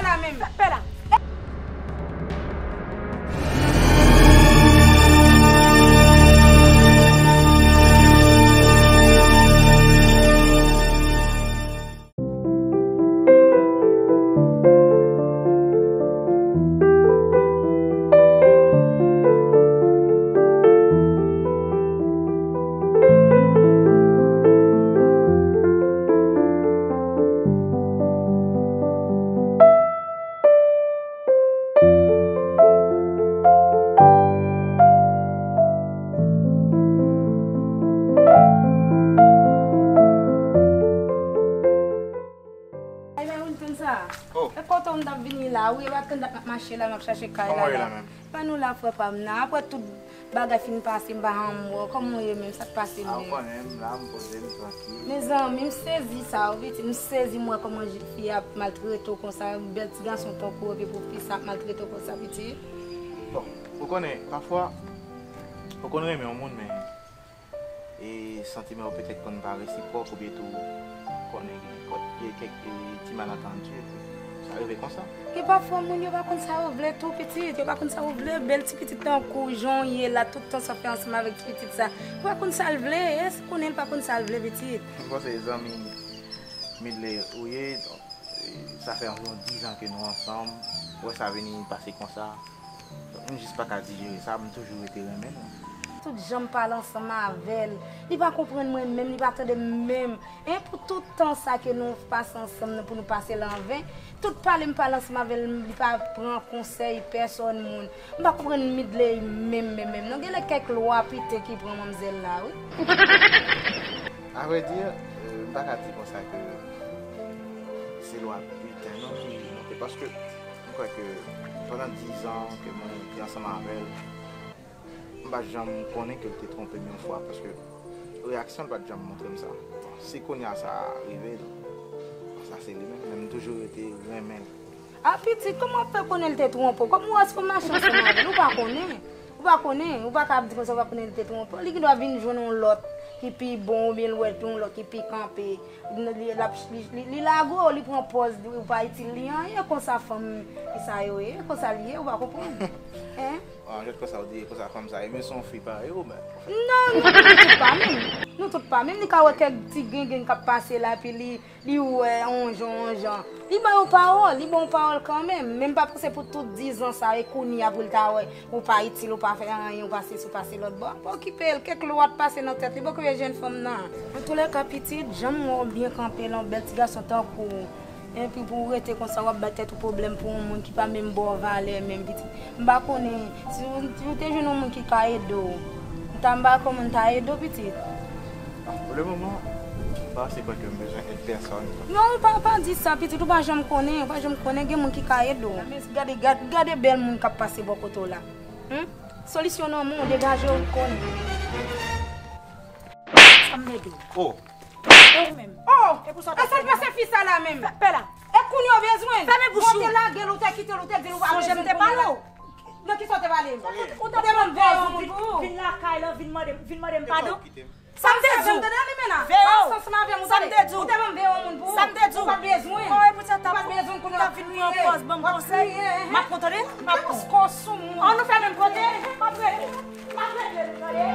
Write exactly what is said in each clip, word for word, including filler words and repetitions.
La menm. Fè la. Ay, men ou konn sa? Oh. E kote w m t ap vini la, wi, e pa tann dat m ap mache la, m ap chache kay la. Kòman w ye la menm? Ban nou la, frè pa m nan. Apre tout bagay fin pase, m pa janm wè w. Kòman w ye menm? Sa k pase menm? A, ou konnen, m la, m poze m, trankil. Mezanmi, m sezi sa, wi, pitit. M sezi, m wè kòman fi a ap maltrete w konsa, bèl ti gason tankou w, epi pou fi sa ap maltrete w konsa, pitit. Bon, ou konnen, pafwa, ou konn renmen yon moun, men e santiman yo petèt konn pa resipwòk oubyen tou konnen gen kòt, gen kèk, e, ti malantandi, epi sa rive konsa. E pafwa moun yo pa konn sa yo vle tou, pitit, yo pa konn sa yo vle, bèl ti pitit tankou jan w ye la, tout tan sa w fè ansanm avèk ti pitit sa, ou pa konn sa l vle, èske w konnen l pa konn sa l vle, pitit? M panse zanmi Midley ou ye, donk, e, sa fè anviwon dizan ke nou ansanm, ou wè sa vini pase konsa. M jis pa ka dijere sa, m toujou rete renmen l. Tout jan m pale ansanm avè l, li pa konprann mwen menm, li pa tande m menm. E pou tout tan sa ke nou pase ansanm nan, pou nou pase l anven, tout pale m pale ansanm avè l, li pa pran konsèy pèsòn moun. M pa konprann Midley menm, menm, menm. Non, genlè kèk lwa piten ki pran manmzèl la, wi. A vrè di, e, m pa ka di konsa ke se lwa piten non ki monte, paske m kwè ke pandan dizan ke mwen te ansanm avè l, m pa t janm konnen ke l te twonpe m yon fwa, paske reyaksyon l pa t janm montre m sa. Bon, si kounye a sa rive, bon, sa se li menm, men m toujou rete renmen l. A pitit, kòman w ap fè konnen l te twonpe w? Kòman w wè si w mache ansanm avè l? Ou pa konnen. Ou pa konnen. Ou pa ka ap di konsa, ou pa konnen l te twonpe w. Li gendwa vin jwenn yon lòt ki pi bon, oubyen l wè yon lòt ki pi kanpe. Li, li, l ap, li, li, li lage w, li pran pòz, ou pa itil li anyen, konsa fanm sa yo ye, konsa li ye, ou pa konprann. Hein? An, jwèt konsa w di, konsa fanm sa ye, men se yon fi parèy ou menm. Non, nou tout pa menm. Nou tout pa menm. Li ka wè kèk ti gengen k ap pase la, epi li, li wè yon jan, yon jan. Li ba w pawòl, li ba w pawòl kanmenm. Men m pa panse pou tout dizan sa, e kounye a pou l ta wè ou pa itil, ou pa fè anyen, ou pa sesi, ou pa se lòt bò. Pa okipe l, kèk lwa t pase nan tèt li, poko wè jèn fanm nan. Antoulèka, pitit, jan m wè w byen kanpe la, yon bèl ti gason tankou w. Epi pou w rete konsa, w ap bay tèt ou pwoblèm pou yon moun ki pa menm ba w valè menm, pitit. M pa konnen, si w, si w te jwenn yon moun ki ka ede w, m ta, m pa konnen m ta ede w, pitit. Pou le moman, m pa se kwè ke m bezwen èd pèsòn. Non, pa, pa di sa, pitit, ou pa janm konnen, ou pa janm konnen, gen moun ki ka ede w. Men gade, gad-, gade bèl moun k ap pase bò kote w la. Humm? Solisyon nan men w, degaje w, konn. Sa m te di w. Oh. E ou menm? Oh! E pou sa w te fè menm? Sa l pase fi sa la menm? Fè, fè la. E kounye w bezwen? Fèmen bouch ou. Ou te lage l, ou te kite l, ou te di l ou pa bezwen kounye a. Sonje m te pale w. Nan kisa w te pale m? Ou te ban m veye yon moun pou ou. Vin lakay lan, vin mande, vin mande m padon. Sa m te di w. Veye w. Sa m te di w. Ou te ban m veye yon moun pou ou. Sa m te di w. Ou pa t bezwen. Oh, e poutèt w t ap vin pran pòz ban m konsèy. M ap pran, tande? M ap pran. Kòs ou moun. An nou fè menm kote. M ap rele. M ap rele nou, tande?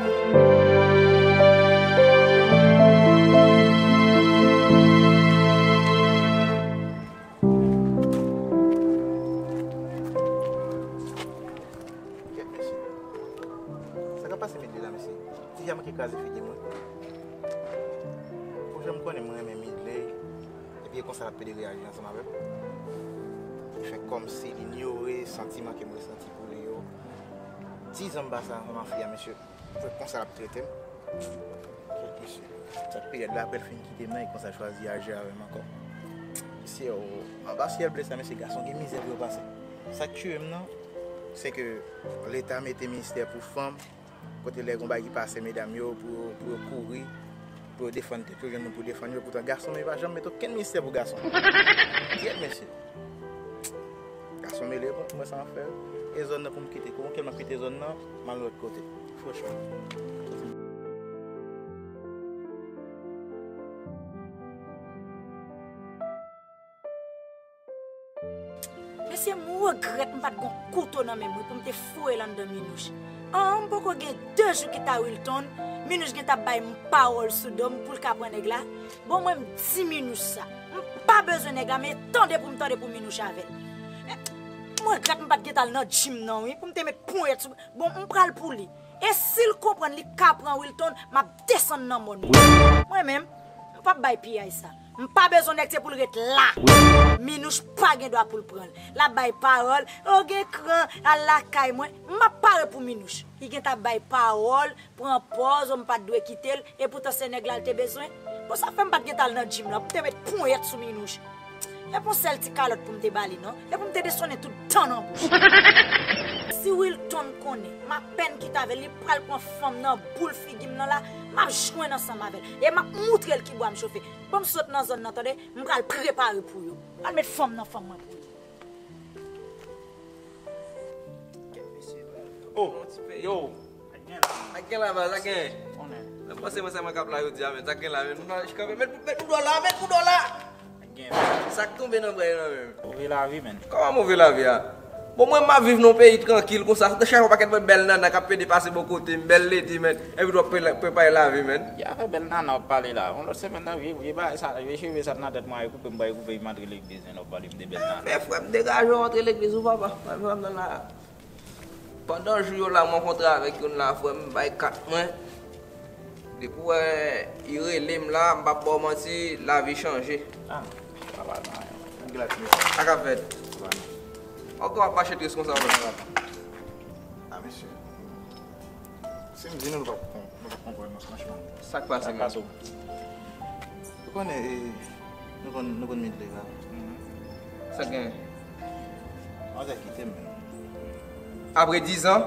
Kèt mesye. Sa k ap pase Midley la, mesye? Ti fi a manke kraze figi mwen. Pou jan m konnen m renmen Midley, epi e konsa l ap pede reyaji ansanm avè m. Li fè kòmsi li inyore santiman ke m resanti pou li yo. Dizan m pase ansanm ak fi a, mesye. Pou konsa l ap trete m. Kèt mesye. Sa peryòd la apre l fin kite m nan, e konsa l chwazi aji avè m ankò. Mesye, o, anba syèl ble sa, mesye, gason gen mizè pou yo pase. Sa k tiye m nan, se ke Leta mete ministè pou fanm, kote lè gon bagay ki pase medam yo, pou yo, pou yo kouri, pou yo defann tèt yo, jwenn moun pou defann yo. Poutan gason, men yo pa janm mete okenn ministè pou gason. Kèt mesye. Gason mele, bon, mwen sa m ap fè. E zòn nan pou m kite. Kounke m ap kite zòn nan, m al lòt kote. Franchman. Mesye, m regrèt m pa t gon kouto nan men m wi pou m te foure l anndan Minouch. An, m poko gen de jou kit a Wilton, Minouch gentan ap bay m pawòl sou do m pou l ka pran nèg la. Bon, mwen, m di Minouch sa. M pa bezwen nèg la, men tande pou m tande pou Minouch avè l. Eh, m regrèt m pa t gentan al nan gym nan wi, pou m te met ponyèt sou. Bon, m pral pou li. E si l konprann li ka pran Wilton, m ap desann nan mòn mwen. Mwen menm, m p ap bay piyay sa. M pa bezwen nèg se pou l ret la. Minouch pa gen dwa pou l pran l. L ap bay pawòl, o gen kran, al lakay mwen. M ap pare pou Minouch. Li gentan ap bay pawòl, pran pòz, o m pa t dwe kite l, epoutan se nèg la l te bezwen. Bon, sa fè m pa t gentan al nan gym la, pou m te met ponyèt sou Minouch. E pou sèl ti kalòt pou m te ba li, non. E pou m te desonnen tout dan nan bouch. Si Wilton konnen, m apèn kite avè l, li pral pran fanm nan boul figi m nan la, m ap jwenn ansanm avè l. E m ap moutre l ki bwa m chofe. Bon, m sot nan zòn nan, tande, m pral prepare pou yo. M pral met fanm nan fanm mwen pou yo. Oh, yo. Ak gen la, baz, ak gen. Lè m panse mwen sèlman k ap la jodi a, men sa k gen la, men nou nan kanpe, men, men pou dòla, men pou dòla. Sa k tonbe nan bra yo nan men m. Move lavi, men. Kòman move lavi a? Bon, mwen, m ap viv nan yon peyi trankil konsa, chak yon pakèt mwen bèl nana k ap pede pase bò kote m, bèl ledi, men. Epi w ap pre-, prepare lavi, men. Ki afè bèl nana w ap pale la? Yon lòt semèn nan, vye, vye bagay sa, vye cheve sa nan tèt mwen, al koupe, m pral koupe, m antre legliz, men, w ap pale m de bèl nana. Men frè m, degaje w antre legliz ou, papa. Mwen, frè m nan la. Pandan jou yo la, m rankontre avèk youn la, frè m, bay kat mwen. Depi w wè, li rele m la, m p ap ba w manti, lavi chanje. Ah, pa pale anyen. Ann gade ti mesye. Sa k ap fèt? Ankò w ap mache tris konsa, frè m? Ah, mesye. Si m di nou, nou p ap konprann. Nou pa konprann non, franchman. Sa k pase, menm? Ou konnen, e, nou konn, nou konn Midley la. Sa k genyen? Manzè kite m, menm. Apre dizan,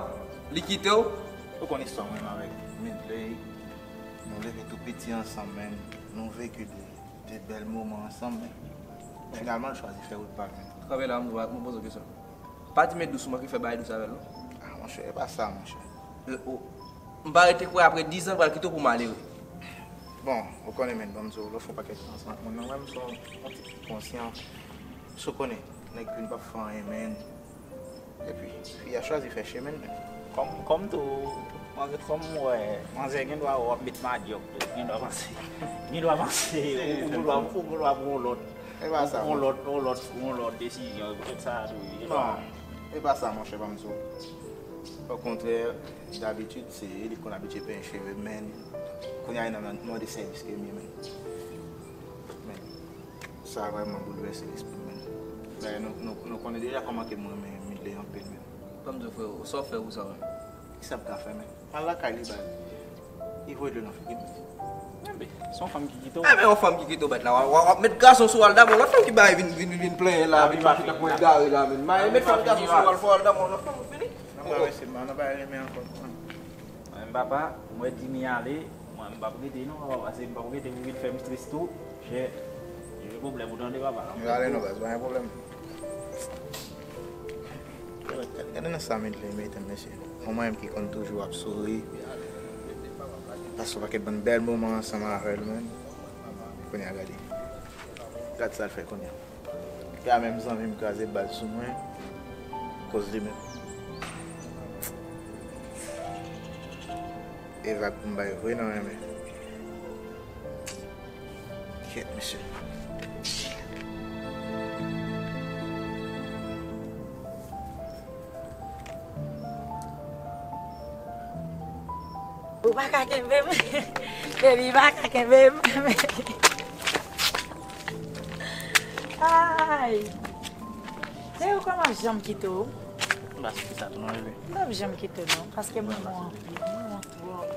li kite w? Ou konn istwa mwen menm avèk Midley. Nou leve tou piti ansanm, menm. Nou veki de, de bèl moman ansanm, menm. Finalman, l chwazi fè wout pa l, menm. Kanpe la, m, m poze w kesyon. Pa di men dous, ou manke fè bagay dous avè l, non. Ah, monchè, e pa sa, monchè. E, o, m pa rete kwè apre dizan, pral kite w pou malere. Bon, ou konnen, menn, ban m di w, lè w fè yon pakèt chans ak moun nan, mwen, m se yon, yon tip ki konsyan. Si w konnen, nèg vin p ap fè anyen, menn. Epi, fi a chwazi fè chemen l, menn. Kòm, kòm tou, manzè, kòm m wè, manzè gen dwa wè w ap met madyòk tou, gen dwa panse, gen dwa panse, ou gen dwa, ou gen dwa pran yon lòt. E pa sa, yon lòt, yon lòt, yon lòt desizyon, e poutèt sa a tou, e pa. Non, e pa sa, monchè, ban m di w. Okontrè, dabitid, se li k konn abitye penyen cheve m, men kounye a, li nan mande sèvis ke m ye, men. Men, sa vrèman boulvèse lespri m, men. Dayè, nou, nou, nou konnen deja kòman ke m renmen Midley anpil, men. Ban m di w, frè, sa w fè pou sa, men? Kisa m ka fè, men? M al lakay li, baz. Li voye dlo nan figi m. Enben, se yon fanm ki kite w. Enben, yon fanm ki kite w, bèt la. W a, w a, w ap met gason sou w al damou, lòt fanm ki bay vin, vin, vin plenyen la, vin mache tankou egare la, menn. Met fanm gason sou w al fè w al damou, lòt fanm ou fini. Nan bagay se mal, nan bagay renmen ankò. Mwen, papa, mwen di m ale, mwen, m p ap rete non, papa, paske m p ap rete pou vin fè m tris tou. Chè, gen pwoblèm, ou tande, papa? M ale non, baz, pa gen pwoblèm. Gade nan sa Midley mete m, mesye. Yon mwen menm ki konn toujou ap souri. Pase yon pakèt bann bèl moman ansanm avè l, menn. Kounye a, gade. Gad sa l fè kounye a. Gade menm zanmi m kraze bal sou mwen. Koz li menm. E vag pou m bay vre nan renmen. Kèt, mesye. Ou pa ka kenbe m. Baby, pa ka kenbe m. Ay. Se ou kòman janm kite w? M pa sou ki sa tou non, bebe. M p ap janm kite w non, paske m renmen w anpil. M renmen w twòp.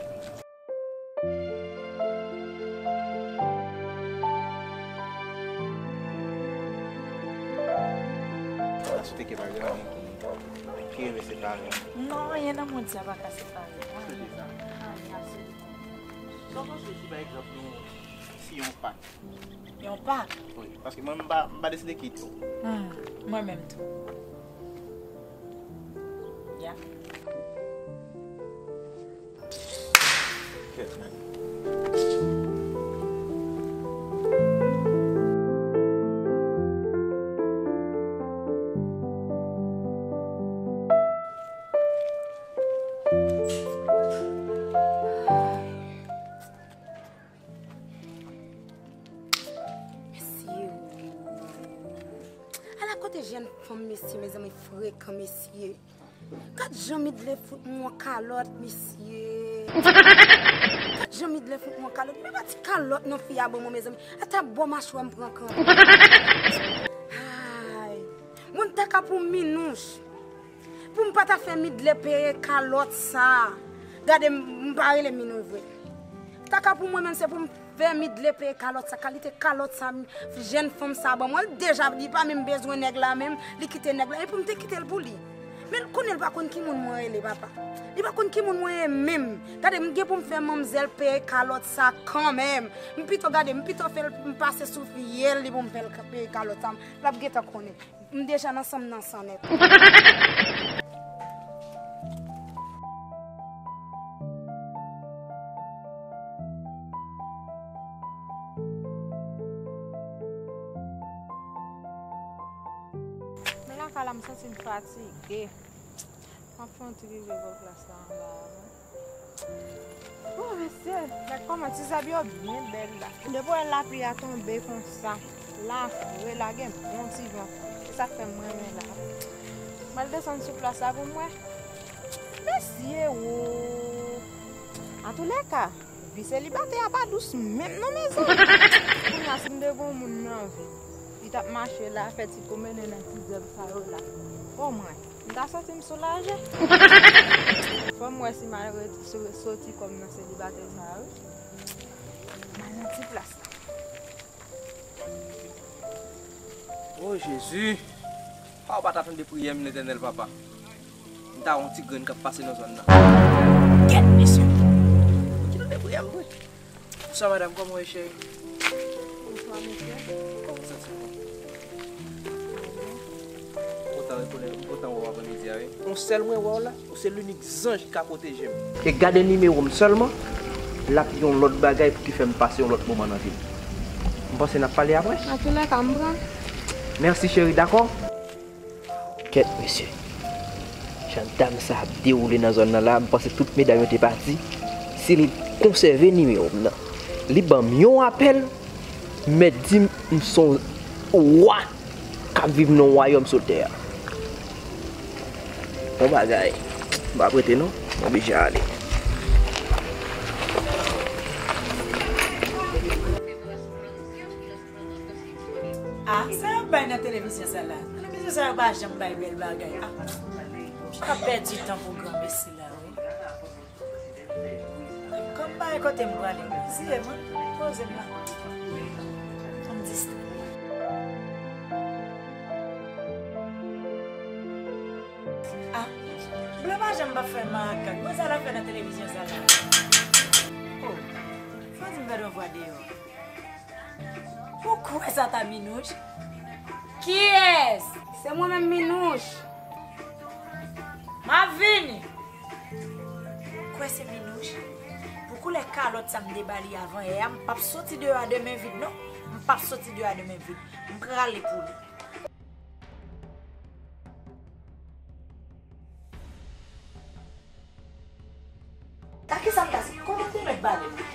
Sa sou te ke pa gen anyen ki, ki rive separe nou. Non, anyen nan mond sa pa ka separe nou. Anyen ap separe nou. Sa w panse si, pa egzanp, nou, si yon pak? Yon pak? Wi, paske mwen, m pa, m pa deside kite w. Hmm, mwen menm tou. Ya. Kèt, men. Te jèn fanm mesye, mezanmi, frekan mesye. Gad jan Midley fout mwen yon kalòt, mesye. Gad jan Midley fout mwen yon kalòt. Men pa ti kalòt non fi a ban mwen, mezanmi. Ata bò machwè m pran kanpe. Ay. Mwen ta ka pou Minouch. Pou m pa ta fè Midley peye kalòt sa. Gade m, m pa rele Minouch vre. Ta ka pou mwen menm se pou m fè Midley peye kalòt sa, kalite kalòt sa, m, jèn fanm sa ban mwen. L deja di pa menm bezwen nèg la menm, li kite nèg la. E pou m te kite l pou li. Men l konnen l pa konn ki moun mwen rele, papa. Li pa konn ki moun mwen ye menm. Gade, m gen pou m fè manmzèl peye kalòt sa kanmenm. M pito gade, m pito fè l, m pase sou fyèl li pou m fè l peye kalòt sa. L ap gentan konnen. M deja nan san m nan san nèt. Men lakay la, m santi m fatige. M ap fè yon ti rive bò plas la anba a, wi. O, mesye, gad kòman ti zèb yo byen bèl la. Depi w wè lapli a tonbe konsa, la fre, la gen bon ti van. Se sa k fè m renmen la. M al desann sou plas la pou m wè. Mesye wo! Antoulèka, vi selibatè a pa dous menm non, mezanmi. Kounye a, si m te gen yon moun nan vi m, li t ap mache la, fè ti pwomennen nan ti zèb sa yo la. O mwen. M ta santi m soulaje. Fò m wè si m al re-, si resoti kò m nan selibatè sa a, wi. M al nan ti plas la. O Jezi! A, ou pa ta tande priyè m, Letènèl Papa. M ta wè yon ti grenn k ap pase nan zòn nan. Kèt, mesye! Ou ki tande priyè m vre? Bonswa, madanm, kòman w ye, cheri? Bonswa, mesye. Kòman w santi w? M kontan rekonèt, m kontan wè w aprèmidi a, wi. Yon sèl mwen wè w la, ou se linik zanj ki ka pwoteje m. E gade nimewo m sèlman, l ap yon lòt bagay pou ki fè m pase yon lòt moman nan vi m. M panse n ap pale apre. Antoulèka, m pran. Mèsi, cheri, dakò? Kèt, mesye. Jan dam sa ap dewoule nan zòn nan la, m panse tout medam yo te pati. Si li konsève nimewo m nan, li ban m yon apèl, mèt di m m se yon wa k ap viv nan yon wayòm sou tè a. Bon bagay. M p ap rete non. M oblije ale. Ah, sa y ap bay nan televizyon sa la? Televizyon sa yo pa janm bay bèl bagay. Ah, m ap pèdi tan pou granmesi la, wi. Kòm m pa gen kote m prale, m reziye m, wi. Poze m la. Fò m distrè. Ah, blan pa janm pa fè makak. Bon, sa l ap fè nan televizyon sa la? Oh, fò di m gade yon vwa deyò. Ou kwè sa ta Minouch? Kiyès? Se mwen menm, Minouch. M ap vini. Ou kwè se Minouch? Pou koulè kalòt sa m te ba li avan yè a, m p ap soti deyò a de men vid non. M p ap soti deyò a de men vid. M prale pou li. A kisa m ta sèvi? Kòman te mèt bale m?